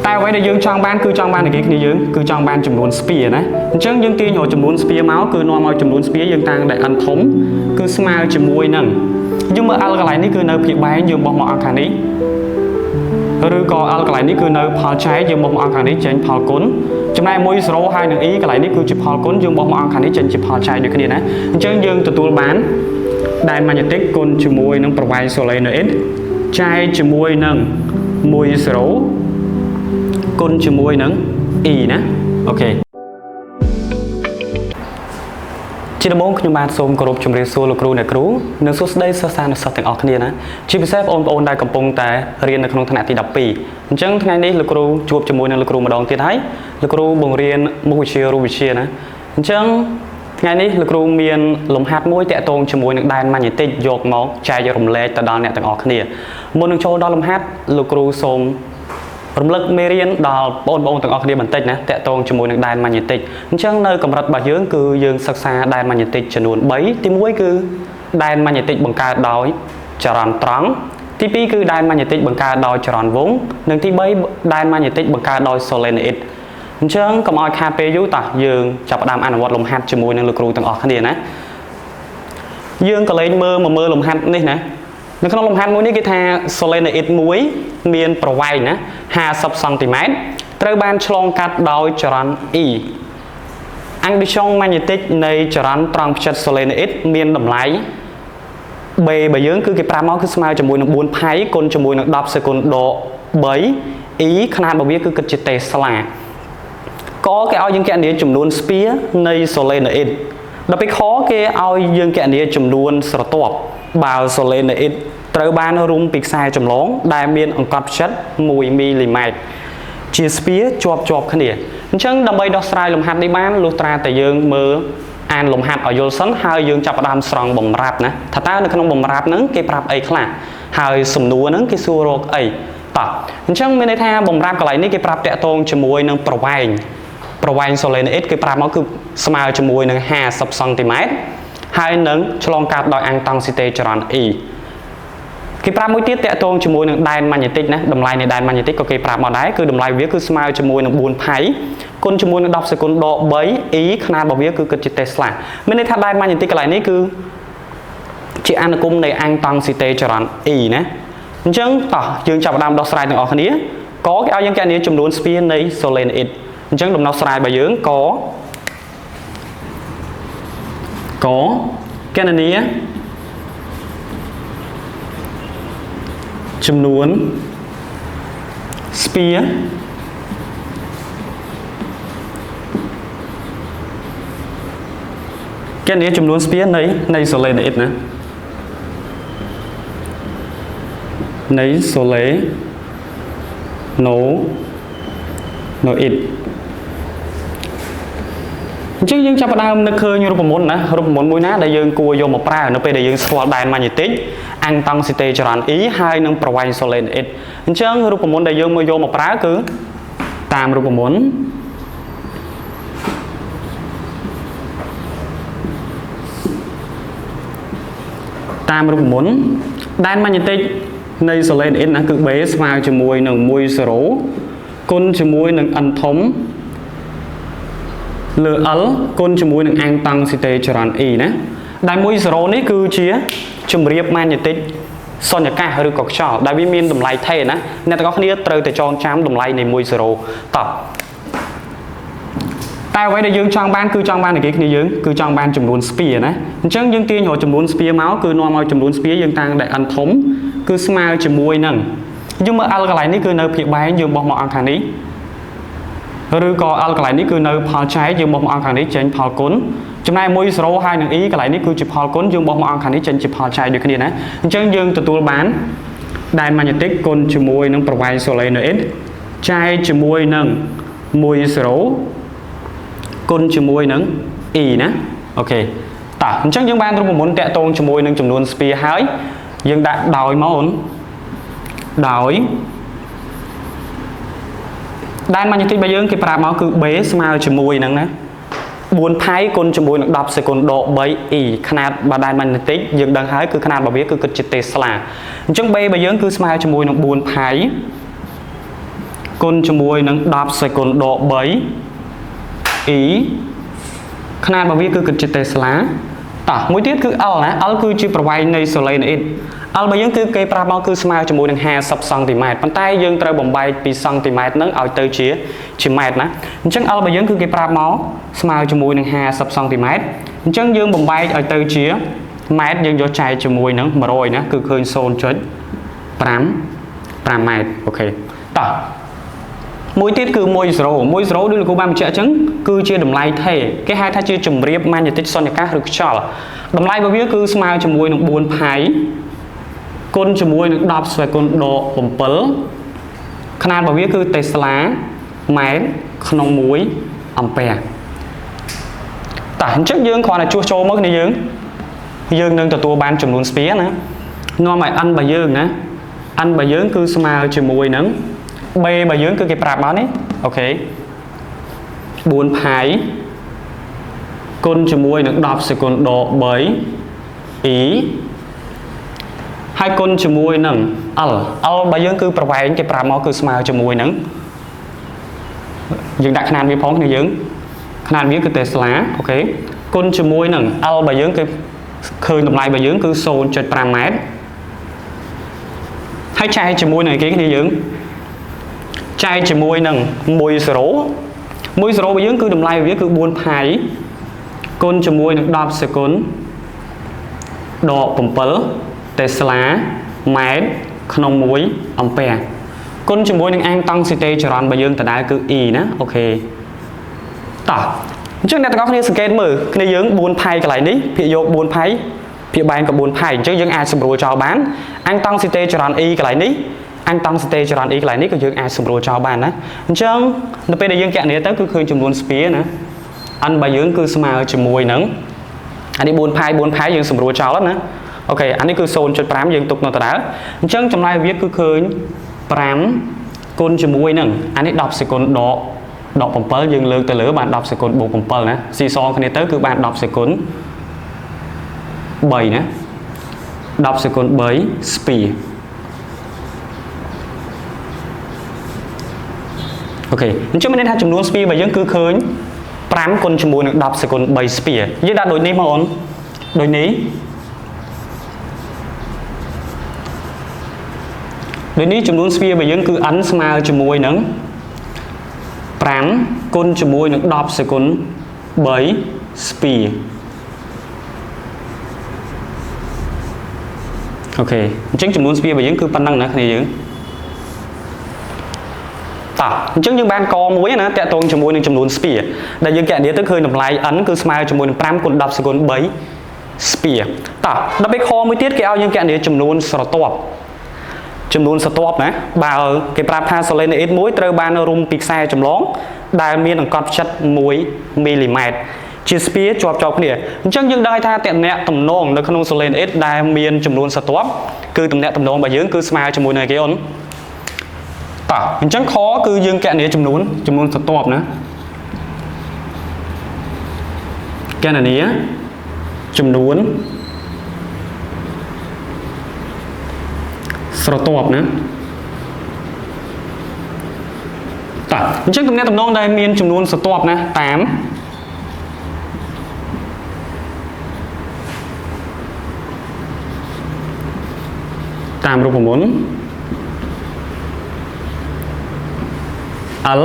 តែអ្វីដែលយើងចង់បានគឺចង់បានតែគេគ្នាយើងគឺចង់បានចំនួនស្ពាណាអញ្ចឹងយើងទាញរកចំនួនស្ពាមកគឺនាំឲ្យចំនួនស្ពាយើងតាំងដែល n ធំគឺស្មើជាមួយនឹងយើងមើល l កន្លែងនេះគឺនៅភាគបែងយើងបោះមកអង្គខាងនេះឬក៏ l កន្លែងនេះគឺនៅផលចែកយើងបោះមកអង្គខាងនេះចេញផលគុណចំណែក1 0ហើយនឹង e កន្លែងនេះគឺជាផលគុណយើងបោះមកអង្គខាងនេះចេញជាផលចែកដូចគ្នាណាអញ្ចឹងយើងទទួលបានដែនម៉ាញេទិកគុណជាមួយនឹងប្រវែង solenoid ចែកជាមួយនឹង1 0គុណជាមួយនឹង e ណាអូខេជាដំបូងខ្ញុំបាទសូមគោរពជម្រាបសួរលោកគ្រូអ្នកគ្រូនិងសួស្តីសិស្សានុសិស្សទាំងអស់គ្នាណាជាពិសេសបងប្អូនដែលកំពុងតែរៀននៅក្នុងថ្នាក់ទី12អញ្ចឹងថ្ងៃនេះលោកគ្រូជួបជាមួយនឹងលោកគ្រូម្ដងទៀតហើយលោកគ្រូបង្រៀនមុខវិជ្ជារូបវិទ្យាណាអញ្ចឹងថ្ងៃនេះលោកគ្រូមានលំហាត់មួយតាក់ទងជាមួយនឹងដែនម៉ាញេទិកយកមកចែករំលែកទៅដល់អ្នកទាំងអស់គ្នាមុននឹងចូលដល់លំហាត់លោកគ្រូសូមរំលឹកមេរៀនដល់បងប្អូនទាំងអស់គ្នាបន្តិចណាតាក់ទងជាមួយនឹងដែនម៉ាញេទិកអញ្ចឹងនៅកម្រិតរបស់យើងគឺយើងសិក្សាដែនម៉ាញេទិកចំនួន3ទី1គឺដែនម៉ាញេទិកបង្កើតដោយចរន្តត្រង់ទី2គឺដែនម៉ាញេទិកបង្កើតដោយចរន្តវងនិងទី3ដែនម៉ាញេទិកបង្កើតដោយ solenoid អញ្ចឹងកុំឲ្យខាតពេលយូរតោះយើងចាប់ផ្ដើមអនុវត្តលំហាត់ជាមួយនឹងលោកគ្រូទាំងអស់គ្នាណាយើងក៏លេងមើលមកមើលលំហាត់នេះណានៅក្នុងលំហាត់មួយនេះគេថា solenoid មួយមានប្រវែងណា50សង់ទីម៉ែត្រត្រូវបានឆ្លងកាត់ដោយចរន្ត E អាំងឌីយ៉ុងម៉ាញេទិកនៃចរន្តត្រង់ផ្ចិត solenoid មានតម្លៃ B បើយើងគឺគេប្រាប់មកគឺស្មើជាមួយនឹង4ផៃគុណជាមួយនឹង10សេគុណដក3 E ຂະຫນាតរបស់វាគឺគិតជាតេស្លាកគេឲ្យយើងគណនាចំនួនស្ពានៃ solenoid ដល់ពេលខគេឲ្យយើងគណនាចំនួនស្រទាប់បើ solenoid ត្រូវបានរុំពីខ្សែចម្លងដែលមានអង្កត់ផ្ចិត1មីលីម៉ែត្រជាស្ពាជាប់ជាប់គ្នាអញ្ចឹងដើម្បីដោះស្រាយលំហាត់នេះបានលុះត្រាតែយើងមើលអានលំហាត់ឲ្យយល់សិនហើយយើងចាប់ផ្ដើមស្រង់បំរាប់ណាថាតើនៅក្នុងបំរាប់ហ្នឹងគេប្រាប់អីខ្លះហើយសំណួរហ្នឹងគេសួររកអីតោះអញ្ចឹងមានន័យថាបំរាប់កន្លែងនេះគេប្រាប់តាក់ទងជាមួយនឹងប្រវែង solenoid គេប្រាប់មកគឺស្មើជាមួយនឹង50សង់ទីម៉ែត្រហើយនឹងឆ្លងកាត់ដោយអាំងតង់ស៊ីតេចរន្ត E គេប្រាប់មួយទៀតតាក់ទងជាមួយនឹងដែនម៉ាញេទិកណាតម្លៃនៃដែនម៉ាញេទិកក៏គេប្រាប់មកដែរគឺតម្លៃវាគឺស្មើជាមួយនឹង4ផៃគុណជាមួយនឹង10សេគុណដក3 E ຂະຫນាតរបស់វាគឺគិតជាតេស្លាមានន័យថាដែនម៉ាញេទិកកន្លែងនេះគឺជាអនុគមនៃអាំងតង់ស៊ីតេចរន្ត E ណាអញ្ចឹងតោះយើងចាប់ផ្ដើមដោះស្រាយទាំងអស់គ្នាកគេឲ្យយើងគណនាចំនួនស្ពានៃ solenoid អញ្ចឹងដំណោះស្រាយរបស់យើងកគណនាចំនួនស្ពាគណនាចំនួនស្ពានៃ solenoid ណានៃ solenoid អញ្ចឹងយើងចាប់ផ្ដើមនឹកឃើញរូបមន្តណារូបមន្តមួយណាដែលយើងគួរយកមកប្រើនៅពេលដែលយើងស្គាល់ដែនម៉ាញេទិកអាំងតង់ស៊ីតេចរន្ត E ហើយនឹងប្រវែង solenoid អញ្ចឹងរូបមន្តដែលយើងមកយកមកប្រើគឺតាមរូបមន្តដែនម៉ាញេទិកនៃ solenoid ណាគឺ B ស្មើជាមួយនឹង10គុណជាមួយនឹង N ធំលើ L គុណជាមួយនឹងអាំងតង់ស៊ីតេចរន្ត E ណាដែល10នេះគឺជាជំរាបម៉ាញេទិកសុញ្ញកាសឬក៏ខ្យល់ដែលវាមានតម្លៃថេណាអ្នកទាំងអស់គ្នាត្រូវតែចងចាំតម្លៃនៃ10តោះតែអ្វីដែលយើងចង់បានគឺចង់បានតែគេគ្នាយើងគឺចង់បានចំនួនស្ពាណាអញ្ចឹងយើងទាញរកចំនួនស្ពាមកគឺនាំឲ្យចំនួនស្ពាយើងតាំងដែល n ធំគឺស្មើជាមួយនឹងយើងមើល l កន្លែងនេះគឺនៅភាគបែងយើងបោះមកអង្គខាងនេះឬក៏ l កន្លែងនេះគឺនៅផលចែកយើងបោះមកអង្គខាងនេះចេញផលគុណចំណែក1 0ហើយនឹង e កន្លែងនេះគឺជាផលគុណយើងបោះមកអង្គខាងនេះចេញជាផលចែកដូចគ្នាណាអញ្ចឹងយើងទទួលបានដែនម៉ាញេទិកគុណជាមួយនឹងប្រវែង solenoid ចែកជាមួយនឹង10គុណជាមួយនឹង e ណាអូខេតោះអញ្ចឹងយើងបានរូបមន្តតាក់ទងជាមួយនឹងចំនួនស្ពាហើយយើងដាក់ដោយមកអូនដោយដែនម៉ាញេទិករបស់យើងគេប្រាប់មកគឺ B ស្មើជាមួយនឹងណា4ផៃគុណជាមួយនឹង10សេគុណដក3 E ຂະຫນាតបើដែនម៉ាញេទិកយើងដឹងហើយគឺຂະຫນាតរបស់វាគឺគិតជាតេស្លាអញ្ចឹង B របស់យើងគឺស្មើជាមួយនឹង4ផៃ គុណជាមួយនឹង10សេគុណដក3 E ຂະຫນាតរបស់វាគឺគិតជាតេស្លាតោះមួយទៀតគឺ L ណា L គឺជាប្រវែងនៃសូលេណអ៊ីត L របស់យើងគឺគេប្រាប់មកគឺស្មើជាមួយនឹង50សង់ទីម៉ែត្រប៉ុន្តែយើងត្រូវបំបែកពីសង់ទីម៉ែត្រហ្នឹងឲ្យទៅជាម៉ែត្រណាអញ្ចឹង L របស់យើងគឺគេប្រាប់មកស្មើជាមួយនឹង50សង់ទីម៉ែត្រអញ្ចឹងយើងបំបែកឲ្យទៅជាម៉ែត្រយើងយកចែកជាមួយនឹង100ណាគឺឃើញ 0.5 5 ម៉ែត្រអូខេតោះមួយទៀតគឺ10 10ដូចលោកគ្រូបានបញ្ជាក់អញ្ចឹងគឺជាតម្លៃថេគេហៅថាជាជំរាបម៉ាញេទិកសុញ្ញកាសឬខ្យល់តម្លៃរបស់វាគឺស្មើជាមួយនឹង4ផៃគុណជាមួយនឹង10ស្វ័យគុណដក7ຂະຫນាតរបស់វាគឺតេស្លាម៉ែត្រក្នុង1អំពែតោះអញ្ចឹងយើងគ្រាន់តែជួសចូលមកគ្នាយើងនឹងទទួលបានចំនួនស្ពាណានាំឲ្យ n របស់យើងណា n របស់យើងគឺស្មើជាមួយនឹង b របស់យើងគឺគេប្រាប់មកនេះអូខេ4ផៃគុណជាមួយនឹង10សេគុណដក3 e ហើយគុណជាមួយនឹង l l របស់យើងគឺប្រវែងគេប្រាប់មកគឺស្មើជាមួយនឹងយើងដាក់ຂະຫນាតវាផងគ្នាយើងຂະຫນាតវាគឺតេស្លាអូខេគុណជាមួយនឹង l របស់យើងគឺឃើញតម្លៃរបស់យើងគឺ 0.5 ម៉ែត្រហើយចែកជាមួយនឹងគេគ្នាយើងចែកជាមួយនឹង10 10របស់យើងគឺតម្លៃវាគឺ4ផៃគុណជាមួយនឹង10សេគុណដក7តេស្លាម៉ែត្រក្នុង1អំពែគុណជាមួយនឹងអាងតង់ស៊ីតេចរន្តរបស់យើងដដែលគឺ E ណាអូខេតោះអញ្ចឹងអ្នកទាំងអស់គ្នាសង្កេតមើលគ្នាយើង4ផៃកន្លែងនេះភាគយក4ផៃភាគបែងក៏4ផៃអញ្ចឹងយើងអាចសម្រួលចោលបានអាងតង់ស៊ីតេចរន្ត E កន្លែងនេះអាងតង់ស៊ីតេចរន្ត E កន្លែងនេះក៏យើងអាចសម្រួលចោលបានណាអញ្ចឹងនៅពេលដែលយើងគណនាទៅគឺឃើញចំនួនស្ពាណា n របស់យើងគឺស្មើជាមួយនឹងអានេះ4ផាយ4ផាយយើងសម្រួលចោលណាអូខេអានេះគឺ 0.5 យើងទុកនៅដដែលអញ្ចឹងចម្លើយវាគឺឃើញ5គុណជាមួយនឹងអានេះ10សេគុណដក7យើងលើកទៅលើបាន10សេគុណបូក7ណាស៊ីសងគ្នាទៅគឺបាន10សេគុណ3ណា10សេគុណ3ស្ពីអូខេអញ្ចឹងមានន័យថាចំនួនស្ពីរបស់យើងគឺឃើញ5គុណជាមួយនឹង10សេគុណ3ស្ពីយើងដាក់ដូចនេះមកអូនដូចនេះចំនួនស្ពីរបស់យើងគឺ n ស្មើជាមួយនឹង5គុណជាមួយនឹង10សេគុណ3ស្ពីអូខេអញ្ចឹងចំនួនស្ពីរបស់យើងគឺប៉ុណ្ណឹងណាគ្នាយើងតោះអញ្ចឹងយើងបានកមួយណាតាក់ទងជាមួយនឹងចំនួនស្ពីដែលយើងគណនាទៅឃើញតម្លៃ n គឺស្មើជាមួយនឹង5គុណ10សេគុណ3ស្ពីតោះដល់ពេលខមួយទៀតគេឲ្យយើងគណនាចំនួនស្រទាប់ចំនួនស្រទាប់ណាបើគេប្រាប់ថាសូលេណអ៊ីតមួយត្រូវបានរុំពីខ្សែចម្លងដែលមានអង្កត់ផ្ចិត1មីលីម៉ែត្រជាស្ពាជាប់ជាប់គ្នាអញ្ចឹងយើងដឹងថាតំណែងតំណងនៅក្នុងសូលេណអ៊ីតដែលមានចំនួនស្រទាប់គឺតំណែងតំណងរបស់យើងគឺស្មើជាមួយនឹងគេអូនតោះអញ្ចឹងខគឺយើងគណនាចំនួនស្រទាប់ណាគណនាចំនួនស្រទាប់ណាតោះអញ្ចឹងតំណែងតំណងដែលមានចំនួនស្រទាប់ណាតាមរូបមន្ត L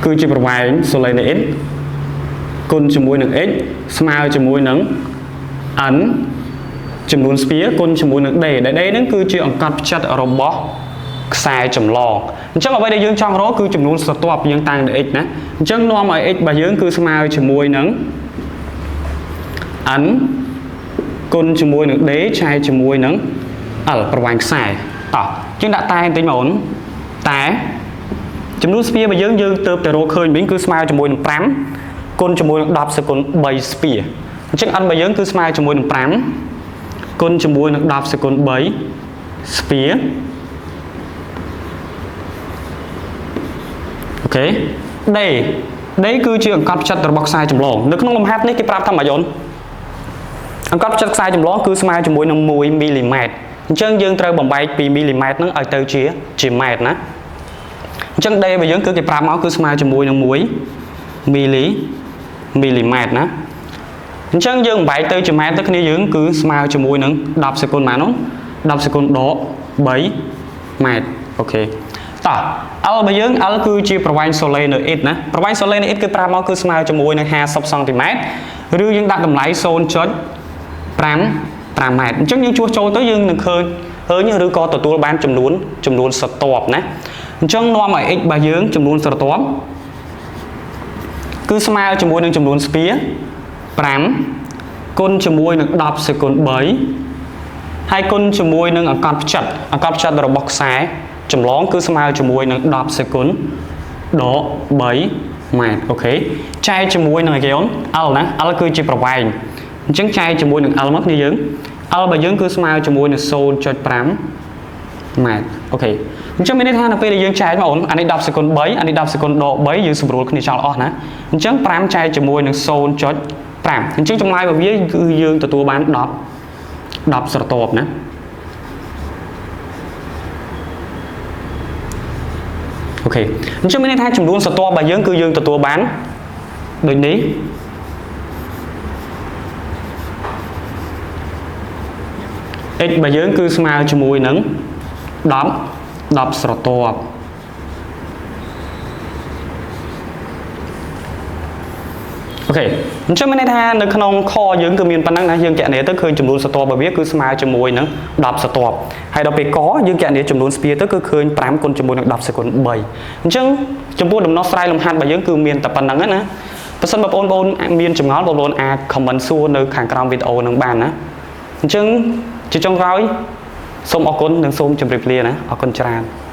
គឺជាប្រវែងសូលេណអ៊ីតគុណជាមួយនឹង x ស្មើជាមួយនឹង n ចំនួនស្ពាគុណជាមួយនឹង d ដែល d ហ្នឹងគឺជាអង្កត់ផ្ចិតរបស់ខ្សែចម្លងអញ្ចឹងអ្វីដែលយើងចង់រកគឺចំនួនស្រទាប់យើងតាំងដោយ x ណាអញ្ចឹងនាំឲ្យ x របស់យើងគឺស្មើជាមួយនឹង n គុណជាមួយនឹង d ចែកជាមួយនឹង l ប្រវែងខ្សែតោះយើងដាក់តែបន្តិចមកអូនតែចំនួនស្ពារបស់យើងយើងទៅតែរកឃើញវិញគឺស្មើជាមួយនឹង5គុណជាមួយនឹង10សេគុណ3ស្ពាអញ្ចឹង n របស់យើងគឺស្មើជាមួយនឹង5គុណជាមួយនឹង10សេគុណ3ស្ពាអូខេ d d គឺជាអង្កត់ផ្ចិតរបស់ខ្សែចម្លងនៅក្នុងលំហាត់នេះគេប្រាប់ថាម៉េចអូនអង្កត់ផ្ចិតខ្សែចម្លងគឺស្មើជាមួយនឹង1មីលីម៉ែត្រអញ្ចឹងយើងត្រូវបំបែកពីមីលីម៉ែត្រហ្នឹងឲ្យទៅជាម៉ែត្រណា អញ្ចឹង D របស់យើងគឺគេប្រាប់មកគឺស្មើជាមួយនឹង1មីលីមីលីម៉ែត្រណាអញ្ចឹងយើងបំបែកទៅជាម៉ែត្រទៅគ្នាយើងគឺស្មើជាមួយនឹង10សេគុណម៉ាននោះ10សេគុណដក3ម៉ែត្រអូខេតោះ L របស់យើង L គឺជាប្រវែង solenoid ណាប្រវែង solenoid គឺប្រាប់មកគឺស្មើជាមួយនឹង50សង់ទីម៉ែត្រឬយើងដាក់តម្លៃ 0.5 5ម៉ែត្រអញ្ចឹងយើងជួសចូលទៅយើងនឹងឃើញឬក៏ទទួលបានចំនួនស្រទាប់ណាអញ្ចឹងនាំឲ្យ x របស់យើងចំនួនស្រទាប់គឺស្មើជាមួយនឹងចំនួនស្ពា5គុណជាមួយនឹង10សេគុណ3ហើយគុណជាមួយនឹងអង្កត់ផ្ចិតរបស់ខ្សែចម្លងគឺស្មើជាមួយនឹង10សេគុណដក3ម៉ែត្រអូខេចែកជាមួយនឹងអីគេអូន L ណា L គឺជាប្រវែងអញ្ចឹងចែកជាមួយនឹង L មកគ្នាយើង L របស់យើងគឺស្មើជាមួយនឹង 0.5 ម៉ែត្រអូខេអញ្ចឹងមានន័យថានៅពេលដែលយើងចែកមកអូនអានេះ10សេគុណ3អានេះ10សេគុណដក3យើងសម្រួលគ្នាចោលអស់ណាអញ្ចឹង5ចែកជាមួយនឹង 0.5 អញ្ចឹងចម្លើយរបស់វាគឺយើងទទួលបាន10ស្រទាប់ណាអូខេអញ្ចឹងមានន័យថាចំនួនស្រទាប់របស់យើងគឺយើងទទួលបានដូចនេះ x របស់យើងគឺស្មើជាមួយនឹង10ស្រទាប់អូខេអញ្ចឹងមានន័យថានៅក្នុងខយើងគឺមានប៉ុណ្ណឹងណាយើងគណនាទៅឃើញចំនួនស្រទាប់របស់វាគឺស្មើជាមួយនឹង10ស្រទាប់ហើយដល់ពេលកយើងគណនាចំនួនស្ពាទៅគឺឃើញ5គុណជាមួយនឹង10សេគុណ3អញ្ចឹងចំពោះដំណោះស្រាយលំហាត់របស់យើងគឺមានតែប៉ុណ្ណឹងណាបើសិនបងប្អូនមានចម្ងល់បងប្អូនអាច comment សួរនៅខាងក្រោមវីដេអូនឹងបានណាអញ្ចឹងជាចុងក្រោយសូមអរគុណនិងសូមជម្រាបលាណាអរគុណច្រើន។